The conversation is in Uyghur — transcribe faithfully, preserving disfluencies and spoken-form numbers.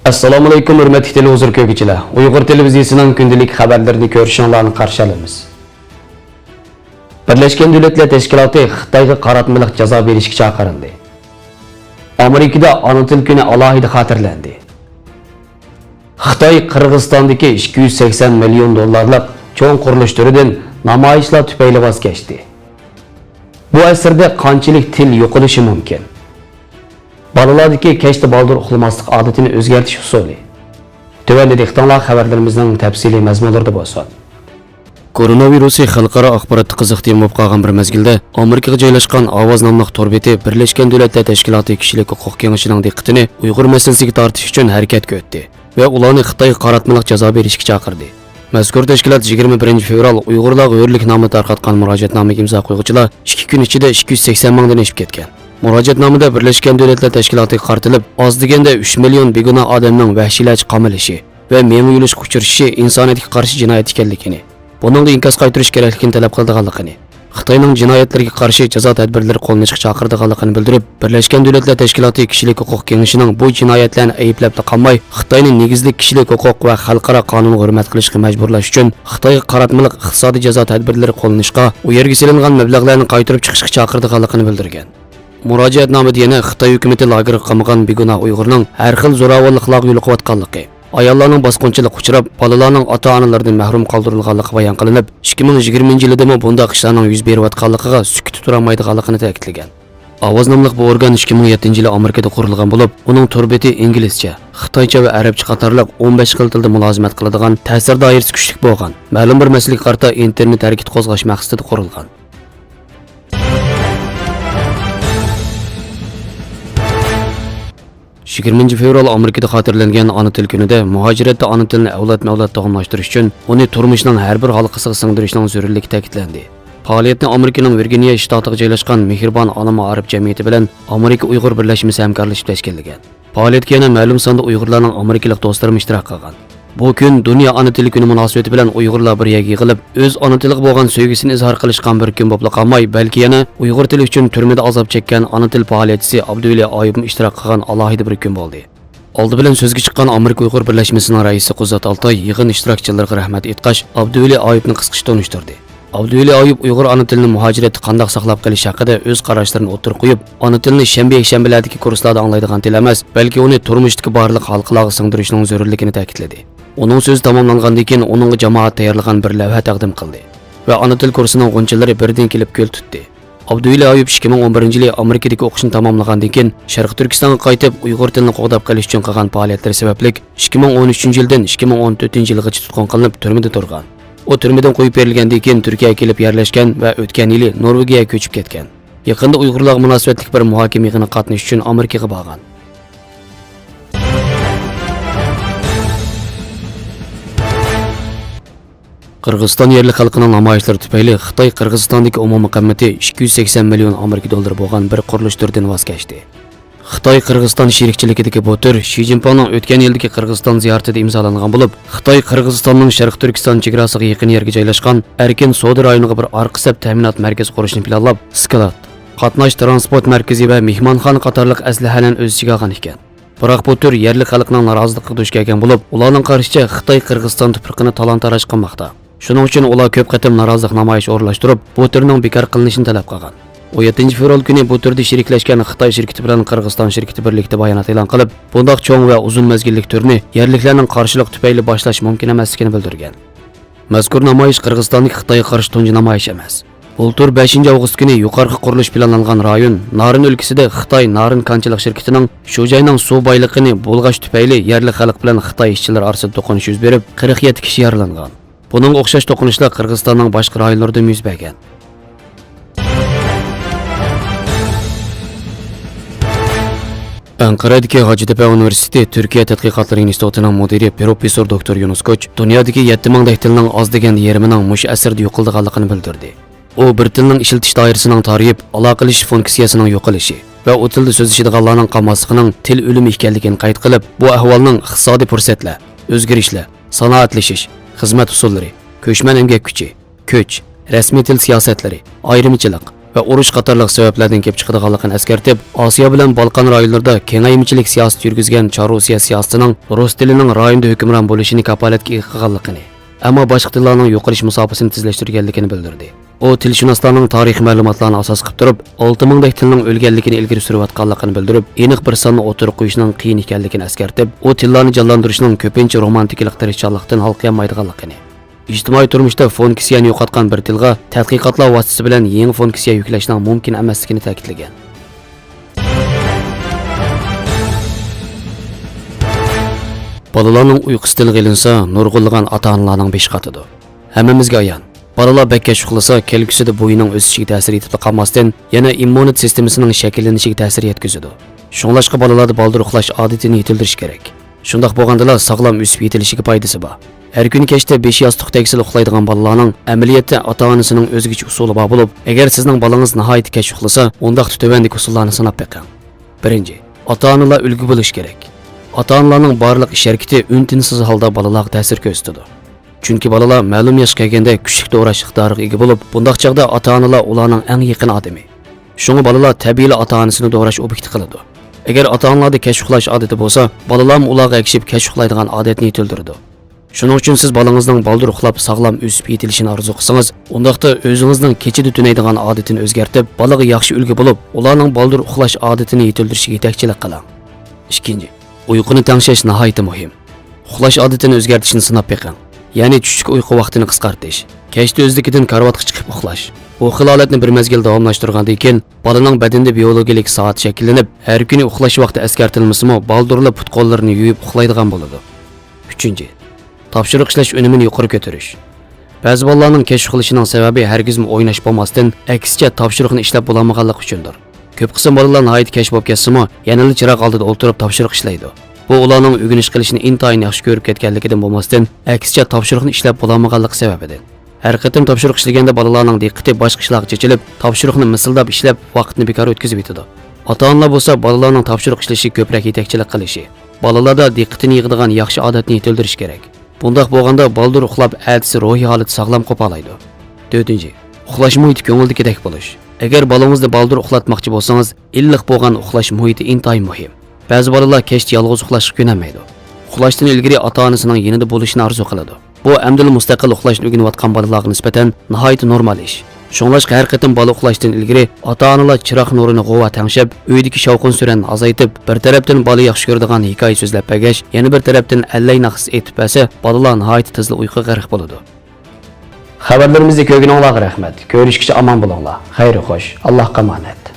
ئەسسالامۇئەلەيكۇم، ھۆرمەتلىك تېلېۋىزور كۆرگۈچىلەر! ئۇيغۇر تېلېۋىزىيىسىنىڭ كۈندىلىك خەۋەرلىرىنى كۆرۈشۈڭلارنى قارشى ئالىمىز. بىرلەشكەن دۆلەتلەر تەشكىلاتى خىتايغا قاراتمىلىق جازا بېرىشكە چاقىرىلدى. ئامېرىكىدا ئانا تىل كۈنى ئالاھىدە خاتىرىلەندى. خىتاي قىرغىزىستاندىكى ئىككى يۈز سەكسەن مىليون دوللارلىق چوڭ قۇرۇلۇش تۈرىدىن نامايىشلار تۈپەيلى ۋاز كەچتى. بۇ ئەسىردە قانچىلىك تىل يوقىلىشى مۇمكىن؟ بالىلاردىكى كەچتە بالدۇر ئۇخلىماسلىق ئادىتىنى ئۆزگەرتىش ئۇسۇلى. تۆۋەندە دىققىتىڭلار خەۋەرلىرىمىزنىڭ تەپسىلىي مەزمۇنلىرىدا بولسۇن. كورونا ۋىرۇسى خەلقئارا ئاخباراتتا قىزىق تېما بولۇپ قالغان بىر مەزگىلدە، ئامېرىكىغا جايلاشقان ئاۋاز ناملىق تور بېتى بىرلەشكەن دۆلەتلەر تەشكىلاتى كىشىلىك ھوقۇق كېڭىشىنىڭ دىققىتىنى ئۇيغۇر مەسىلىسىگە تارتىش ئۈچۈن ھەرىكەتكە ئۆتتى ۋە ئۇلارنى خىتايغا قاراتمىلىق جازا بېرىشكە چاقىردى. مەزكۇر تەشكىلات يىگىرمە بىرىنچى فېۋرال ئۇيغۇرلارغا ھۆرلۈك نامى تارقاتقان مۇراجىئەتنامىگە ئىمزا قويغۇچىلار ئىككى كۈن ئىچىدە ئىككى يۈز سەكسەن مىڭدىن ئېشىپ كەتكەن. مۇراجىئەتنامىدە بىرلەشكەن دۆلەتلەر تەشكىلاتىغا قارىتىلىپ، ئاز دېگەندە ئۈچ مىليون بىگۇناھ ئادەمنىڭ ۋەھشىيلەرچە قامىلىشى ۋە مېڭە يۇلۇشقا ئۇچرىشىشى ئىنسانىيەتكە قارشى جىنايەت ئىكەنلىكىنى، بۇنىڭغا ئىنكاس قايتۇرۇش كېرەكلىكىنى تەلەپ قىلىدىغانلىقىنى، خىتاينىڭ جىنايەتلىرىگە قارشى جازا تەدبىرلىرى قوللىنىشقا چاقىرىدىغانلىقىنى بىلدۈرۈپ، بىرلەشكەن دۆلەتلەر تەشكىلاتى كىشىلىك ھوقۇق كېڭىشىنىڭ بۇ جىنايەتلەرنى ئەيىبلەپلا قالماي، خىتاينى نېگىزلىك كىشىلىك ھوقۇق ۋە خەلقئارا قانۇنغا ھۆرمەت قىلىشقا مەجبۇرلاش ئۈچۈن خىتايغا قاراتمىلىق ئىقتىسادىي جازا تەدبىرلىرى قوللىنىشقا، ئۇ يەرگە سېلىنغان مەبلەغلەرنى قايتۇرۇپ چىقىشقا چاقىرىدىغانلىقىنى بىلدۈرگەن. مۇراجىئەتنامىدە يەنە خىتاي ھۆكۈمىتى لاگېرغا قامىغان بىگۇناھ ئۇيغۇرنىڭ ھەر خىل زوراۋانلىقلارغا يولۇقۇۋاتقانلىقى، ئاياللارنىڭ باسقۇنچىلىققا ئۇچراپ، بالىلارنىڭ ئاتا-ئانىلىرىدىن مەھرۇم قالدۇرۇلغانلىقى بايان قىلىنىپ، ئىككى مىڭ يىگىرمىنچى يىلىدىمۇ بۇنداق ئىشلارنىڭ يۈز بېرىۋاتقانلىقىغا سۈكۈتتە تۇرالمايدىغانلىقىنى تەكىتلىگەن. ئاۋاز ناملىق بۇ ئورگان ئىككى مىڭ يەتتىنچى يىلى ئامېرىكىدا قۇرۇلغان بولۇپ، ئۇنىڭ تور بېتى ئىنگلىزچە، خىتايچە ۋە ئەرەبچە قاتارلىق ئون بەش خىل تىلدا مۇلازىمەت قىلىدىغان تەسىر دائىرىسى كۈچلۈك بولغان، مەلۇم بىر مەسىلىگە قارىتا ئىنتېرنېت ھەرىكىتى قوزغاش مەقسىتىدە قۇرۇلغان. يىگىرمىنچى فېۋرال ئامېرىكىدا خاتىرىلەنگەن ئانا تىل كۈنىدە مۇھاجىرەتتە ئانا تىلنى ئەۋلادمۇ ئەۋلاد داۋاملاشتۇرۇش ئۈچۈن ئۇنى تۇرمۇشنىڭ ھەر بىر ھالقىسىغا سىڭدۈرۈشنىڭ زۆرۈرلۈكى تەكىتلەندى. پائالىيەتنى ئامېرىكىنىڭ ۋىرگىنىيە شتاتىغا جايلاشقان مېھرىبان ئانا مائارىپ جەمئىيىتى بىلەن ئامېرىكا ئۇيغۇر بىرلەشمىسى ھەمكارلىشىپ تەشكىللىگەن. پائالىيەتكە يەنە مەلۇم ساندا ئۇيغۇرلارنىڭ ئامېرىكىلىق دوستلىرىمۇ ئىشتىراك قىلغان. بۇ كۈن دۇنيا ئانا تىلى كۈنى مۇناسىۋىتى بىلەن ئۇيغۇرلار بىر يەرگە يىغىلىپ، ئۆز ئانا تىلىغا بولغان سۆيگۈسىنى ئىزھار قىلىشقان بىر كۈن بولۇپلا قالماي، بەلكى يەنە ئۇيغۇر تىلى ئۈچۈن تۈرمىدە ئازاب چەككەن ئانا تىل پائالىيەتچىسى ئابدۇۋەلى ئايۇپمۇ ئىشتىراك قىلغان ئالاھىدە بىر كۈن بولدى. ئالدى بىلەن سۆزگە چىققان ئامېرىكا ئۇيغۇر بىرلەشمىسىنىڭ رەئىسى قۇزات ئالتاي يىغىن ئىشتىراكچىلىرىغا رەھمەت ئېيتقاچ، ئابدۇۋەلى ئايۇپنى قىسقىچە تونۇشتۇردى. ئابدۇۋەلى ئايۇپ ئۇيغۇر ئانا تىلىنى مۇھاجىرەتتە قانداق ساقلاپ قېلىش ھەققىدە ئۆز قاراشلىرىنى ئوتتۇرىغا قويۇپ، ئانا تىلنى شەنبە، يەكشەنبىلەردىكى كۇرسلاردا ئاڭلايدىغان تىل ئەمەس، بەلكى ئۇنى تۇرمۇشتىكى بارلىق ھالقىلارغا سىڭدۈرۈشنىڭ زۆرۈرلۈكىنى تەكىتلىدى. ئۇنىڭ سۆزى تاماملانغاندىن كېيىن، ئۇنىڭغا جامائەت تەييارلىغان بىر لەۋھە تەقدىم قىلدى ۋە ئانا تىل كۇرسىنىڭ غۇنچىلىرى بىردىن كېلىپ گۈل تۇتتى. ئابدۇۋەلى ئايۇپ ئىككى مىڭ ئون بىرىنچى يىلى ئامېرىكىدىكى ئوقۇشىنى تاماملىغاندىن كېيىن، شەرقىي تۈركىستانغا قايتىپ، ئۇيغۇر تىلىنى قوغداپ قېلىش ئۈچۈن قىلغان پائالىيەتلىرى سەۋەبلىك، ئىككى مىڭ ئون ئۈچىنچى يىلدىن ئىككى مىڭ ئون تۆتىنچى يىلغىچە تۇتقۇن قىلىنىپ، تۈرمىدە تۇرغان. ئۇ تۈرمىدىن قويۇپ بېرىلگەندىن كېيىن، تۈركىيەگە كېلىپ يەرلەشكەن ۋە ئۆتكەن يىلى نورۋېگىيەگە كۆچۈپ كەتكەن. يېقىندا ئۇيغۇرلارغا مۇناسىۋەتلىك بىر مۇھاكىمە يىغىنىغا قاتنىشىش ئۈچۈن ئامېرىكىغا بارغان. قىرغىزىستان يەرلىك خەلقىنىڭ نامايىشلىرى تۈپەيلى خىتاي قىرغىزىستاندىكى ئومۇمىي قىممىتى ئىككى يۈز سەكسەن مىليون ئامېرىكا دوللىرى بولغان بىر قۇرۇلۇش تۈرىدىن ۋاز كەچتى. خىتاي قىرغىزىستان شېرىكچىلىكىدىكى بۇ تۈر شى جىنپىڭنىڭ ئۆتكەن يىلدىكى قىرغىزىستان زىيارىتىدە ئىمزالانغان بولۇپ، خىتاي قىرغىزىستاننىڭ شەرقىي تۈركىستان چېگراسىغا يېقىن يەرگە جايلاشقان ئەركىن سودا رايونىغا بىر ئارقا سەپ تەمىنات مەركىزى قۇرۇشنى پىلانلاپ، سكلات، قاتناش تىرانسپورت مەركىزى ۋە مېھمانخانا قاتارلىق ئەسلىھەلەرنى ئۆز ئىچىگە ئالغان ئىكەن. بىراق بۇ تۈر يەرلىك خەلقنىڭ نارازىلىقىغا دۇچ كەلگەن بولۇپ، ئۇلارنىڭ قارىشىچە، خىتاي قىرغىزىستان تۇپرىقىنى تالان-تاراج قىلماقتا. شۇنىڭ ئۈچۈن ئۇلار كۆپ قېتىم نارازىلىق نامايىشى ئورۇنلاشتۇرۇپ، بۇ تۈرنىڭ بىكار قىلىنىشىنى تەلەپ قىلغان. ئون يەتتىنچى فېۋرال كۈنى بۇ تۈردە شېرىكلەشكەن خىتاي شىركىتى بىلەن قىرغىزىستان شىركىتى بىرلىكتە بايانات ئېلان قىلىپ، بۇنداق چوڭ ۋە ئۇزۇن مەزگىللىك تۈرنى يەرلىكلەرنىڭ قارشىلىقى تۈپەيلى باشلاش مۇمكىن ئەمەسلىكىنى بىلدۈرگەن. مەزكۇر نامايىش قىرغىزىستاندىكى خىتايغا قارشى تۇنجى نامايىش ئەمەس. بۇلتۇر، بەشىنچى ئاۋغۇست كۈنى يۇقىرىقى قۇرۇلۇش پىلانلانغان رايون نارىن ئۆلكىسىدە خىتاي نارىن كانچىلىق شىركىتىنىڭ شۇجاينىڭ سۇ بايلىقىنى بۇلغاش تۈپەيلى يەرلىك خەلق بىلەن خىتاي ئىشچىلىرى ئارىسىدا توقۇنۇش يۈز بېرىپ، قىرىق يەتتە كىشى يارىلانغان. بۇنىڭغا ئوخشاش توقۇنۇشلار قىرغىزىستاننىڭ باشقا رايونلىرىدىمۇ يۈز بەرگەن. ئەنقەرەدىكى ھاجىتېپە ئۇنىۋېرسىتېتى تۈركىيە تەتقىقاتلىرى ئىنستىتۇتىنىڭ مۇدىرى پروفېسسور دوكتور يۇنۇس كوچ دۇنيادىكى يەتتە مىڭ دەك تىلنىڭ ئاز دېگەندە يېرىمىنىڭ مۇشۇ ئەسىردە يوقىلىدىغانلىقىنى بىلدۈردى. ئۇ بىر تىلنىڭ ئىشلىتىش دائىرىسىنىڭ تارىيىپ، ئالاقىلىشىش فۇنكسىيەسىنىڭ يوقىلىشى ۋە ئۇ تىلدا سۆزلىشىدىغانلارنىڭ قالماسلىقىنىڭ تىل ئۆلۈمى ئىكەنلىكىنى قەيت قىلىپ، بۇ ئەھۋالنىڭ ئىقتىسادىي پۇرسەتلەر، ئۆزگىرىشلەر، سانائەتلىشىش، خىزمەت ئۇسۇللىرى، كۆچمەن ئەمگەك كۈچى، كۆچ، رەسمىي تىل سىياسەتلىرى، ئايرىمىچىلىق ۋە ئۇرۇش قاتارلىق سەۋەبلەردىن كېلىپ چىقىدىغانلىقىنى ئەسكەرتىپ، ئاسىيا بىلەن بالقان رايونلىرىدا كېڭەيمىچىلىك سىياسىتى يۈرگۈزگەن چار روسىيە سىياسىتىنىڭ رۇس تىلىنىڭ رايوندا ھۆكۈمران بولۇشىنى كاپالەتكە ئىگە قىلغانلىقىنى، ئەمما باشقا تىللارنىڭ يوقىلىش مۇساپىسىنى تېزلەشتۈرگەنلىكىنى بىلدۈردى. ئۇ تىلشۇناسلارنىڭ تارىخىي مەلۇماتلارنى ئاساس قىلىپ تۇرۇپ، ئالتە مىڭدەك تىلنىڭ ئۆلگەنلىكىنى ئىلگىرى سۈرۈۋاتقانلىقىنى بىلدۈرۈپ، ئېنىق بىر ساننى ئوتتۇرىغا قويۇشنىڭ قىيىن ئىكەنلىكىنى ئەسكەرتىپ، ئۇ تىللارنى جانلاندۇرۇشنىڭ كۆپىنچە رومانتىكىلىق تىرىشچانلىقتىن ھالقىيالمايدىغانلىقىنى، ئىجتىمائىي تۇرمۇشتا فونكسىيەنى يوقاتقان بىر تىلغا تەتقىقاتلار ۋاسىتىسى بىلەن يېڭى فونكسىيە يۈكلەشنىڭ مۇمكىن ئەمەسلىكىنى تەكىتلىگەن. بالىلارنىڭ ئۇيقۇسى تىلغا ئېلىنسا، نۇرغۇنلىغان ئاتا-ئانىلارنىڭ بېشى قاتىدۇ. ھەممىمىزگە ئايان، بالىلار بەك كەچ ئۇخلىسا، كەلگۈسىدە بويىنىڭ ئۆسۈشىگە تەسىر يېتىپلا قالماستىن، يەنە ئىممۇنىتېت سىستېمىسىنىڭ شەكىللىنىشىگە تەسىر يەتكۈزىدۇ. شۇڭلاشقا بالىلاردا بالدۇر ئۇخلاش ئادىتىنى يېتىلدۈرۈش كېرەك. شۇنداق بولغاندىلا ساغلام ئۆسۈپ يېتىلىشىگە پايدىسى بار. ھەر كۈنى كەچتە بېشى ياستۇق تەگسىلا ئۇخلايدىغان بالىلارنىڭ ئەمەلىيەتتە ئاتا-ئانىسىنىڭ ئۆزگىچە ئۇسۇلى بار بولۇپ، ئەگەر سىزنىڭ بالىڭىز ناھايىتى كەچ ئۇخلىسا، ئۇنداقتا تۆۋەندىكى ئۇسۇللارنى سىناپ بېقىڭ. بىرىنچى، ئاتا-ئانىلار ئۈلگە بولۇشى كېرەك. ئاتا-ئانىلارنىڭ بارلىق ئىش-ھەرىكىتى ئۈن-تىنسىز ھالدا بالىلارغا تەسىر كۆرسىتىدۇ. چۈنكى بالىلار مەلۇم ياشقا كەلگەندە كۈچلۈك دوراش ئىقتىدارىغا ئىگە بولۇپ، بۇنداق چاغدا ئاتا-ئانىلا ئۇلارنىڭ ئەڭ يېقىن ئادىمى. شۇڭا بالىلار تەبىئىيلا ئاتا-ئانىسىنى دوراش ئوبيېكتى قىلىدۇ. ئەگەر ئاتا-ئانىلاردا كەچ ئۇخلاش ئادىتى بولسا، بالىلارمۇ ئۇلارغا ئەگىشىپ كەچ ئۇخلايدىغان ئادەتنى يېتىلدۈرىدۇ. شۇنىڭ ئۈچۈن سىز بالىڭىزنىڭ بالدۇر ئۇخلاپ، ساغلام ئۆسۈپ يېتىلىشىنى ئارزۇ قىلسىڭىز، ئۇنداقتا ئۆزىڭىزنىڭ كېچىدە تۈنەيدىغان ئادىتىنى ئۆزگەرتىپ، بالىغا ياخشى ئۈلگە بولۇپ، ئۇلارنىڭ بالدۇر ئۇخلاش ئادىتىنى يېتىلدۈرۈشىگە يېتەكچىلىك قىلىڭ. ئىككىنچى، ئۇيقۇنى تەڭشەش ناھايىتى مۇھىم. ئۇخلاش ئادىتىنى ئۆزگەرتىشنى سىناپ بېقىڭ. يەنى چۈشلۈك ئۇيقۇ ۋاقتىنى قىسقارتىش. كەچتە ئۆزلۈكىدىن كارىۋاتقا چىقىپ ئۇخلاش. بۇ خىل ھالەتنى بىر مەزگىل داۋاملاشتۇرغاندىن كېيىن، بالىنىڭ بەدىنىدە بىيولوگىيەلىك سائەت شەكىللىنىپ، ھەر كۈنى ئۇخلاش ۋاقتى ئەسكەرتىلمىسىمۇ، بالدۇرلا پۇت-قوللىرىنى يۇيۇپ ئۇخلايدىغان بولىدۇ. ئۈچىنچى، تاپشۇرۇق ئىشلەش ئۈنۈمىنى يۇقىرى كۆتۈرۈش. بەزى بالىلارنىڭ كەچ ئۇخلىشىنىڭ سەۋەبى ھەرگىزمۇ ئويناش بولماستىن، ئەكسىچە تاپشۇرۇقنى ئىشلەپ بولالمىغانلىقى ئۈچۈندۇر. كۆپ قىسىم بالىلار ناھايىتى كەچ بولۇپ كەتسىمۇ، يەنىلا چىراغ ئالدىدا ئولتۇرۇپ تاپشۇرۇق ئىشلەيدۇ. بۇ ئۇلارنىڭ ئۆگىنىش قىلىشىنى ئىنتايىن ياخشى كۆرۈپ كەتكەنلىكىدىن بولماستىن، ئەكسىچە تاپشۇرۇقنى ئىشلەپ بولالمىغانلىقى سەۋەبىدىن. ھەر قېتىم تاپشۇرۇق ئىشلىگەندە بالىلارنىڭ دىققىتى باشقا ئىشلارغا چېچىلىپ، تاپشۇرۇقنى مىسىلداپ ئىشلەپ، ۋاقىتنى بىكار ئۆتكۈزۈۋېتىدۇ. ئاتا-ئانىلار بولسا بالىلارنىڭ تاپشۇرۇق ئىشلىشىگە كۆپرەك يېتەكچىلىك قىلىشى، بالىلاردا دىققىتىنى يىغىدىغان ياخشى ئادەتنى يېتىلدۈرۈشى كېرەك. بۇنداق بولغاندا بالدۇر ئۇخلاپ، ئەتىسى روھىي ھالىتى ساغلام قوپالايدۇ. تۆتىنچى، ئۇخلاش مۇھىتى كۆڭۈلدىكىدەك بولۇش. ئەگەر بالىڭىزنى بالدۇر ئۇخلاتماقچى بولسىڭىز، ئىللىق بولغان ئۇخلاش مۇھىتى ئىنتايىن مۇھىم. بەزى بالىلار كەچتە يالغۇز ئۇخلاشقا كۆنەلمەيدۇ. ئۇخلاشتىن ئىلگىرى ئاتا-ئانىسىنىڭ يېنىدا بولۇشىنى ئارزۇ قىلىدۇ. بۇ ئەمدىلا مۇستەقىل ئۇخلاشنى ئۆگىنىۋاتقان بالىلارغا نىسبەتەن ناھايىتى نورمال ئىش. شۇڭلاشقا ھەر قېتىم بالا ئۇخلاشتىن ئىلگىرى ئاتا-ئانىلار چىراغ نۇرىنى غۇۋا تەڭشەپ، ئۆيدىكى شاۋقۇن-سۈرەننى ئازايتىپ، بىر تەرەپتىن بالا ياخشى كۆرىدىغان ھېكايە سۆزلەپ بەرگەچ، يەنە بىر تەرەپتىن ئەللەي ناخشىسى ئېيتىپ بەرسە، بالىلار ناھايىتى تېزلا ئۇيقۇغا غەرق بولىدۇ. خەۋەرلىرىمىزنى كۆرگىنىڭلارغا رەھمەت. كۆرۈشكىچە ئامان بولۇڭلار. خەير خوش. ئاللاھقا ئامانەت.